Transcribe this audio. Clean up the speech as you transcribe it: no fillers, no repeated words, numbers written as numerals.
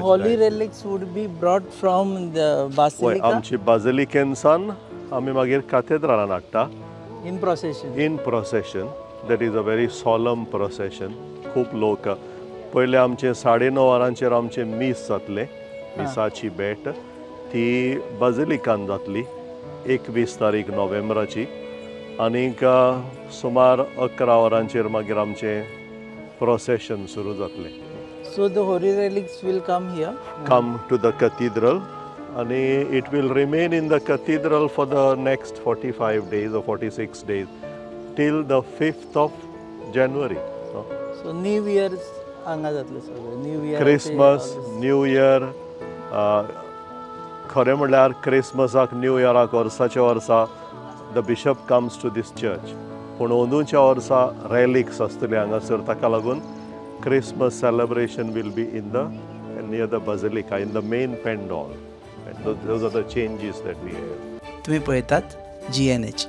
Holy relics would be brought from the वय, basilica आमची बाजिलिकेनसान आमी मागीर काथेड्रालान हाडटा. In procession. In procession. That is a very solemn procession. खूब लोक. पयले आमचे 9:30 वरांचेर आमचें मीस जातलें. मिसाची भेट ती बाजिलिकान जातली 21 तारीख नोव्हेंबराची आनीक सुमार 11 वरांचेर मागीर आमचें प्रोसेशन सुरू जातलें. So the holy relics will come here. Come to the cathedral and it will remain in the cathedral for the next 45 days or 46 days till the 5th of January. No? So New Year हांगा जातलें सगळें. New Year, Christmas, New Year. खरें म्हणल्यार क्रिसमसाक, new इयराक, वर्साच्या वर्सा the bishop comes to this church. पूण अंदूच्या वर्सा relics आसतले हांगासर, ताका लागून Christmas celebration will be in the near the basilica, in the main pandal. And those are the changes that we have. तुम्ही पळयतात GNH.